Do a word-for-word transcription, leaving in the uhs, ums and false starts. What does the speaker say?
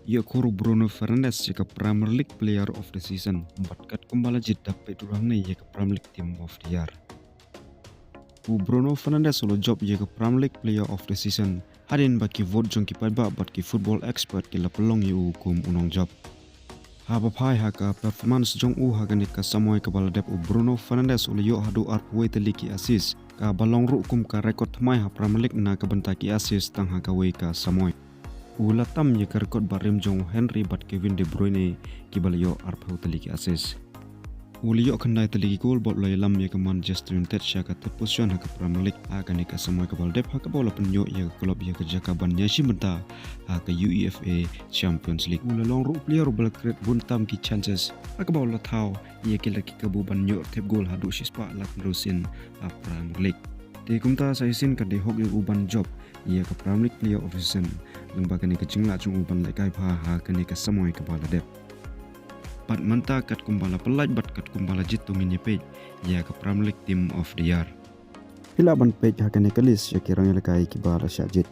Ïoh khur u Bruno Fernandes ïa ka Premier League Player of the Season bad katkum ba la jied da peit ruh hangne ïa ka Premier League Team of the Year. U Bruno Fernandes u la jop ïa ka Premier League Player of the Season hadien ba ki vote jong ki paidbah bad ki football expert ki la pynlong ïa u kum u nongjop. Haba phai ha ka performance jong u ha kane ka samoi kaba la dep, u Bruno Fernandes u la ïoh haduh arphew wei tylli ki assist, kaba long ruh kum ka record thymmai ha Premier League na ka bynta ki assist tang ha kawei ka samoi. U la tam ïa ka record bad rim jong u Henry bad Kevin De Bruyne kiba la ïoh arphew tylli ki assist. U la ïoh khyndai tylli ki goal bad u la ïalam ïa ka Manchester United sha ka third position ha ka Premier League ha kane ka samoi kaba la dep, ha kaba u la pynïoh ïa ka club ïa ka jaka ban ïashim bynta ha ka UEFA Champions League. U la long ruh u player uba la create bun tam ki chances, ha kaba u la thaw ïa ki lad ki kabu ban ïoh thep goal haduh shispah laiphew hynriew sien ha Premier League. Te kumta sa shisien ka dei hok ïa u ban jop ïa ka Premier League Player of the Season, lyngba kane ka jinglah jong u ban lehkai bha ha kane ka samoi kaba la dep. Bad mynta katkum ba la pyllait bad katkum ba la jied, to ngin ïa peit ïa ka Premier League Team of the Year. Phi lah ban peit ha kane ka list ïa ki rangïalehkai kiba la shah jied.